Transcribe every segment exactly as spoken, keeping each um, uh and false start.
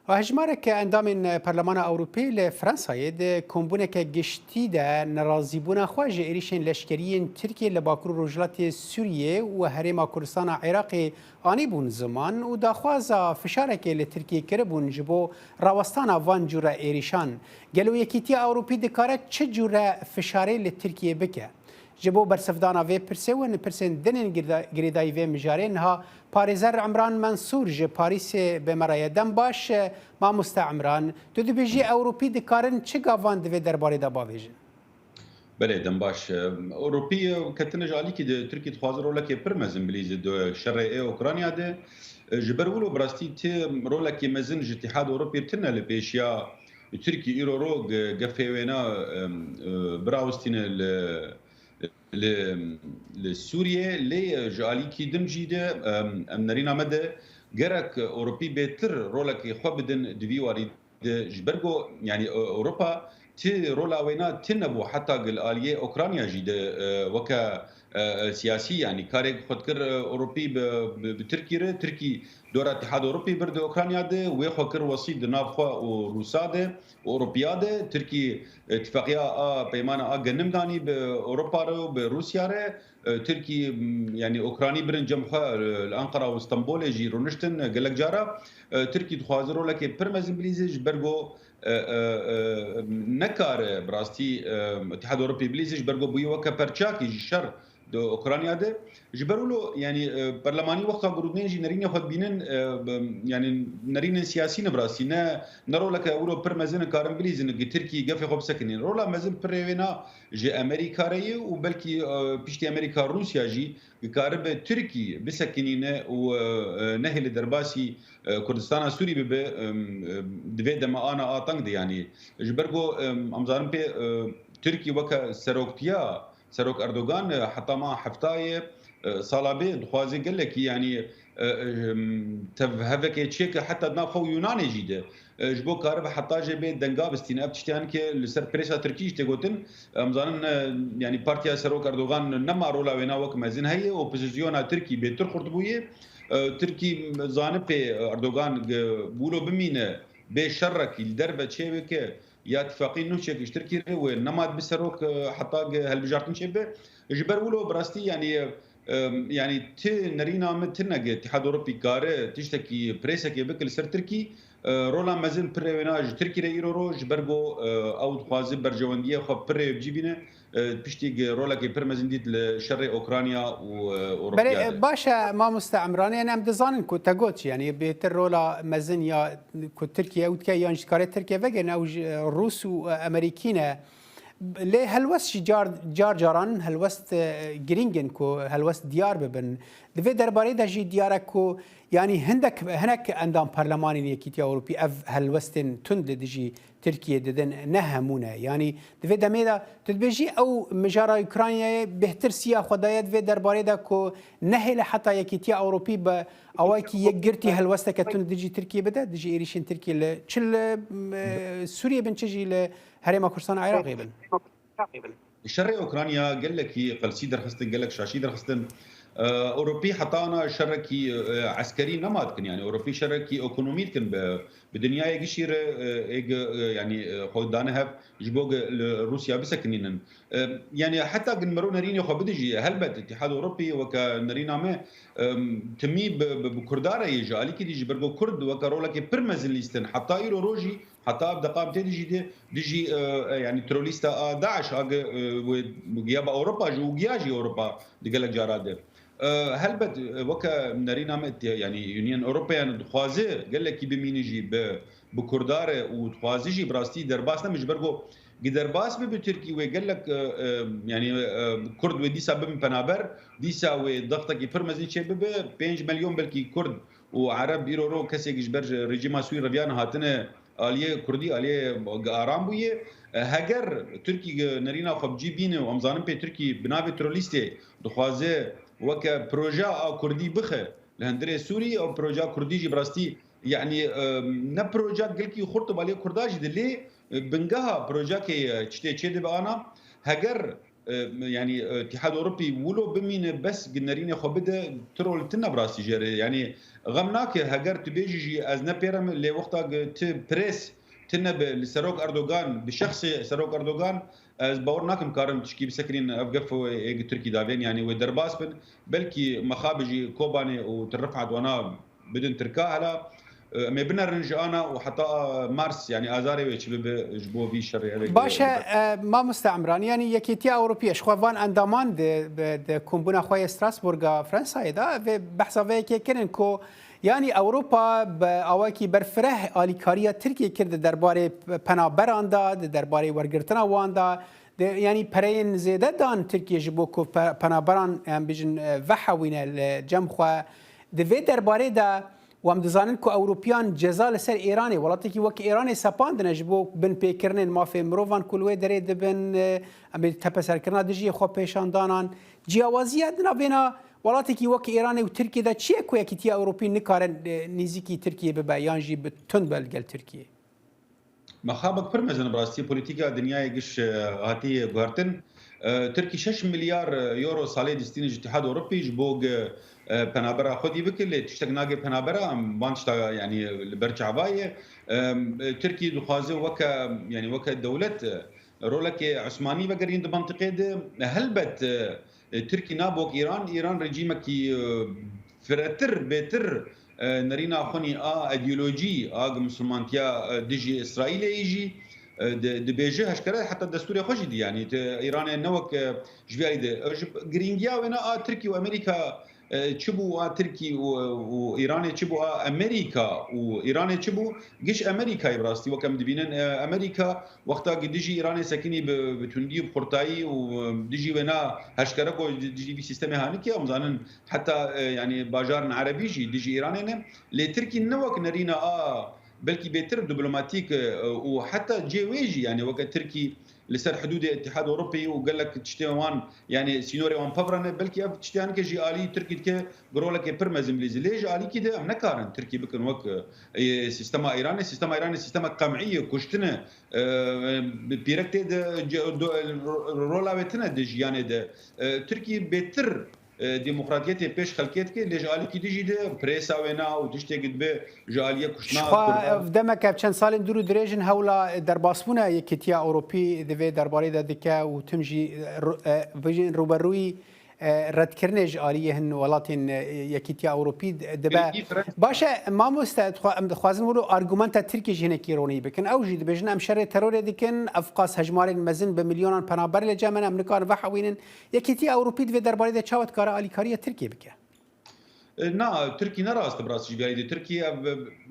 Hejmareke endamên Perlemana Ewropî li Fransayê di kombûneke giştî de nerazîbûna xwe ji êrîşên leşkerî yên Tirkiyê li Bakur û Rojhilatê Sûriyê û Herêma Kurdistana Iraqê anîbûn ziman û daxwaza fişarekê li Tirkiyê kiribûn ji bo rawestana van cûre êrîşan. Gelo Yekîtiya Ewropî dikare çi cûre fişarê li Tirkiyê bike? Ji bo bersivdana vê pirsê û hin pirsên din ên girda-, girêdayî vê mijarê niha parêzer Imran Mensûr ji Parîsê bi me re ye. Dem baş, mamoste Imran. Tu dibêjî Ewropî dikarin çi gavan di vê derbarê de bavêjin? Belê, dem baş. Ewropî ketine ji alîkî de Tirkî dixwaze rolekê pir mezin bilîze di şerê ê Ukrayna de. Ji ber wilo bi rastî ti rolekê mezin ji Îtîhad Ewropî tine li pêşiya Tirkî îro ro ge-, gefê wêna, em, e, birawistîne li li, li Sûriyê, lê ji alîkî din jî de, em, em nerîna me de gerek Ewropî bêtir rolekê xwe bidin di vî warî de. Ji ber ku, yanî, E-, Ewropa ti rola wêna ti nebû, heta gi li aliyê Ukrayna jî de, e, weke, e, e, siyasî, yanî karê xwe dikir, e, Ewropî bi, bi, bi Tirkî re, Tirkî dora Îtîhad Ewropî bir di Ukrayna de, wê xwe kir wesît di nav xwe û Rûsa de. Ewropiya de, Tirkî, e, tifaqiya a peymana a genim danî bi Ewropa re û bi Rûsya re. E, Tirkî, m, yanî Ewkranî birin cem xwe, e, li Ankara û Stenbolê jî rûniştin, e, gelek cara. E, Tirkî dixwaze rolekê pir mezin bilîze ji ber ku, e, e, e, nekare bi rastî, e, Îtîhad Ewropî bilîze ji ber ku bûye weke perçakî ji şer di Ukrayna de. Ji ber wilo, yanî, e, perlemanî wexta ku rûdinên jî nerînê xwe dibînin, e, bi, yanî nerînên siyasî ne bi rastî, ne, ne roleke wilo pir mezin in karin bilîzin, gi Tirkî gefê xwe bisekinîn. Rola mezin pirê wê na ji Amerîka re ye û belkî, e, piştî Amerîka Rûsya jî dikaribe Tirkî bisekinîne û, e, e, nehêle derbasî, e, Kurdistana Sûrî bibe, e, e, di vê dema ana a teng de yanî. Ji ber ku, e, em zanin pê, e, Tirkî weke seroktiya Serok Erdogan, e, heta ma heftayê, e, sala bê dixwaze gelekî, yanî, e, e, em, tev hevekê çêke heta di nav xwe û Yûnanê jî de. E, ji bo karibe heta jê bê denga bistîne. Ev tiştiyan ke li ser prêsa Tirkî jî tê gotin. Em zanin, e, yanî Partiya Serok Erdogan nema rola wêna wek mezin heye, opozisyona Tirkî bêtir xurt bûye. E, Tirkî zanibê Erdogan ge-, wilo bimîne bê şerekî li derve çêbike, ya tifaqî nû çêkir ji Tirkî re wê nema dibe serok, e, heta ge-, hilbijartin çêbe. Ji ber wilo bi rastî, yanî, e, yanî ti nerîna min tine ge Îtîhad Ewropî kare tiştekî prêsekê bike li ser Tirkî. E, rola mezin pirê wêna ji Tirkî re îro ro, ji ber ku, e, ew dixwaze berjewendiyê xwe pirê bi cî bîne. E, piştî ge rolekê pir mezin dît li şerê Ukrayna û, e, Ewropiya Belê, de. Baş e, mamoste Emran, yanî em dizanin ku te got, yanî bêtir rola mezin ya ku Tirkiye ew dike yan jî dikare Tirkiye vegerin, ew ji, e, Rûs û, e, Amerîkî ne. Lê helwest jî car, car caran helwest, e, girîng in ku helwest diyar bibin. Di vê derbarê de jî diyar e ku, yanî hindek, hinek endam Perlemanên Yekîtiya Ewropî ev helwestên tund li dijî Tirkiyê didin, ne hemû ne. Yanî di vê demê de tu dibêjî ew mijara Ukraynayê bêhtir siya xwe daye di vê derbarê de ku nehêle heta Yekîtiya Ewropî bi awayekî yekgirtî helwesteke tund dijî Tirkiyê bide, dijî êrîşên Tirkiyê li çi li, e, Sûriyê bin, çi jî li Herêma Kurdistana Iraqê bin. Şerê Ukrayna gelekî qelsî derxistin, gelek şaşî derxistin. E, Ewropî heta ana şerekî, e, eskerî nema dikin, yanî Ewropî şerekî ekonomî dikin bi, bi dinyayê gişî re, e, ê ge-, e, yanî, e, xwe dane hev ji bo ge-, li Rûsya bisekinînin. E, yanî heta gin mero nerînê xwe bide jî, helbet Îtîhad Ewropî weke nerîna me, e, timî bi, bi, bi Kurda re yê ji alîkî dî ji ber ku Kurd weke rolekê pir mezin lîstin. Heta îro rojî, heta ev deqa em tê dijî de, dijî, e, e, yanî terorîsta a DAIŞ a ge, e, wê giya bi Ewropa jî û giya jî Ewropa di gelek cara de. E, helbet, e, weke nerîna me te-, yanî Union European dixwaze gelekî bimîne jî bi, bi Kurda re û dixwaze jî bi rastî derbas nebe ji ber ku gi derbas bibe Tirkî wê gelek, e, e, yanî, e, Kurd wê dîsa bibin penaber, dîsa wê dextekî pir mezin çê bibe, pênc milyon belkî Kurd û Ereb îro ro kesê ji ber rejîma Sûrî re viyan hatine aliyê Kurdî, aliyê aram bûye. E, heger Tirkî nerîna xwe bi cî bîne û em zanin pê Tirkî bi navê terorîstê dixwaze weke proja a Kurdî bixe li hundirê Sûrî, ew proja Kurdî jî bi rastî, yanî, e, ne proja gelkî xurt û aliyê Kurda jî de lê, e, bingeha projakê, e, çi tê çê dibe ana, heger e, yanî, e, Îtîhad Ewropî wilo bimîne bes gi nerînê xwe bide, tu rol tine bi rastî jê re. Yanî xem nake, heger tu bêjî jî ez ne pêre me, lê wexta gi tu pres tine bi li Serok Erdogan, bi şexsê Serok Erdogan, ez bawer nakim karin tişkî bisekinîn ev gef ê gi Tirkî davên, yanî wê derbas bin. Belkî mexabi jî Kobanê û Til Rifat wana bidin Tirka hela, e, em ê binerin ji ana û heta Mars, yanî Azarê wê çi bibe ji bo vî şerê ev ê Baş e, e, mamoste Emran, yanî Yekîtiya Ewropî, ji xwe van endaman di, bi, di kombûna xwe yê Strasbourga Fransayê de, vê behsa vê yekê kirin ku, yanî Ewropa bi awakî berfireh alîkariya Tirkiyê kir di derbarê penaberan de, di derbarê wergirtina wan de, di, yanî pereyên zêde dan Tirkiyê ji bo ku pe-, penaberan, em bijin, e, vehewîne li cem xwe. Di vê derbarê de, Û em dizanin ku Ewropiyan ceza li ser Îranê, welatekî wek Îranê sepandine ji bo binpêkirinên mafê mirovan ku li wê derê dibin, e, em ê tepeserkirina dijî xwe pêşandanan. Ciyawaziya di navbêna welatekî wek Îranê û Tirkiyê de çi ye ku Yekîtiya Ewropî nikare, e, nêzîkî Tirkiyê bibe yan jî bi tund be li gel Tirkiyê? Mexabek pir mezin bi rastî polîtîka dinyayê giş, e, hatiye guhertin. E, Tirkî şeş milyar euro salê distîne ji Îtîhad Ewropî ji bo gi, e, penabera xwedî bike, lê tiştek nagê penabera, em van tişta, yanî, li ber çava ye. E, Tirkî dixwaze weke, yanî weke dewlet, e, rolekê Osmanî vegerîn di mentiqê de. Helbet, e, E, Tirkî nabe wek Îran. Îran rejîmekî, e, firetir, bêtir, e, nerîna xwinî a îdeolojî, a misilmantiya, e, dijî Îsraîlê yî jî, e, di-, dibêje heşkere heta destûrê xwe jî dî. Yanî te Îranê ne wek, e, ji vî alî de. E, ji girîngiya wêna a Tirkî û Amerîka, e, çi bû a Tirkî û, û Îranê çi bû a Amerîka û Îranê çi bû? Giş Amerîkayê bi rastî wek em dibînin, e, Amerîka wexta ku dijî Îranê sekinî bi, bi tundî û bi xurtayî û, e, dijî wêna heşkere ku di-, dijî vî sîstemê hanike, em zanin heta, e, yanî bajarên erebî jî dijî Îranê ne. Lê Tirkî ne wek nerîna a belkî bêtir diplomatîk, e, û heta cê wê jî, yanî weke Tirkî li ser hidûdê Îtîhad Ewropeyê û gelek tiştê wan, yanî sînorê wan pevre ne, belkî ev tiştê hanike jî alî Tirkî dike bi rolekê pir mezin bilîzî. Lê ji alîkî de em nekarin Tirkî bikin wek, e, sîstema Îranê. Sîstema Îranê sîstemek qem'î ye, kuştin e. E, bi pîrek tê de ce-, do-, ro-, rola wê tine di jiyanê de. E, Tirkî bêtir, e, demokratiyetê pêş xelkê dike, lê ji alîkî dijî de prêsa wêna û tiştê ku dibe ji aliyê kuştina Kurdan. Ji xwe ev demek ev çend salên dûr û dirêj in hewla derbasbûna Yekîtiya Ewropî di vê derbarê de dike û tim jî, e, ru-, e, bijîn rûberûyî e, redkirinê ji aliyê hin welatên, e, Yekîtiya Ewropî d-, dibe. Belkî Fransa. Baş e, mamoste, dixwa-, em dixwazin wilo argumenta Tirkiyê jî hinekî ronî bikin. Ew jî dibêjin, em şerê terorê dikin, ev qas hejmarên mezin bi milyonan penaber li cem in, em nikarin vehewînin. Yekîtiya Ewropî di vê derbarê de çawa dikare alîkariya Tirkiyê bike? E, na, Tirkî ne rast e, bi rastî ji vî alî de. Tirkî ev,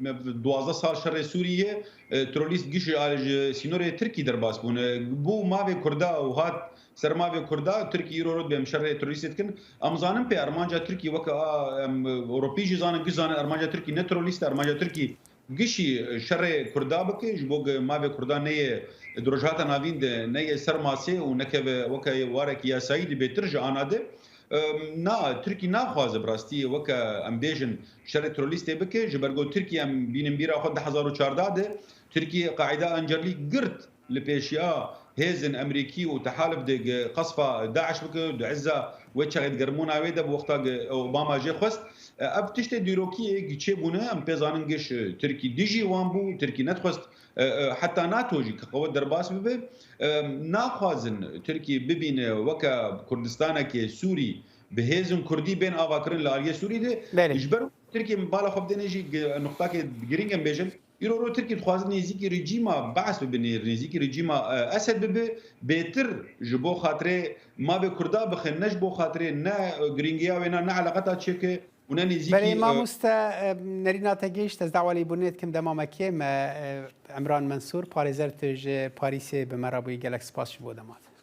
ev duwazdeh sal şerê Sûriyê, e, terorîst giş ji, ji sînorê Tirkî derbas bûne. Bû mavê Kurda û hat ser mavê Kurda, Tirkî îro rot bê em şerê terorîstê dikin. Em zanin pê armanca Tirkî weke a, em, Ewropî jî zanin, giş zanin armanca Tirkî ne terorîst e, armanca Tirkî gişî şerê Kurda bike, ji bo ku mavê Kurda neyê di Rojhata Navîn de, neyê ser masê û nekeve weke warek yasayî di bêtir ji ana de. Em, na, Tirkî naxwaze bi rastî weke em bêjin şerê terorîstê bike, ji ber ku Tirkî em bînin bîra xwe du hezar û çardeh de, Tirkî Qaîda Encerlî girt li pêşiya hêzên Emerîkî û tehalif de gi qesfa DAIŞ bike, di izza wê çaxê di germûna wê de bi wexta gi Obama jê xwest. E, ev tiştê dîrokî yê gi çêbûne, em pê zanin giş, e, Tirkî dijî wan bû, Tirkî nedixwest, e, e, heta NATO jî ki qewet derbas bibe. E, naxwazin Tirkî bibîne weke Kurdistaneke Sûrî bi hêzên Kurdî bên avakirin li aliyê Sûrî de. Belê. Ji ber Tirkî bala xwe bidêne jî gi-, nuqtakê girîng em bêjin. Îro ro Tirkî dixwazin nêzîkî rejîma Be'es bibin, nêzîkî rejîma, e, Esed bibe, bêtir ji bo xatirê mavê Kurda bixin, ne ji bo xatirê ne, e, girîngiya wêna, ne eleqeta çêke û ne nêzîkî, Belê, e, mamoste, e, nerîna te gihişt, ez dawa lêbûrinê dikim dema me kêm e, e, Emran Mensûr, parêzer tu ji Parîsê bi me re bûyî, gelek spas ji bo dema te.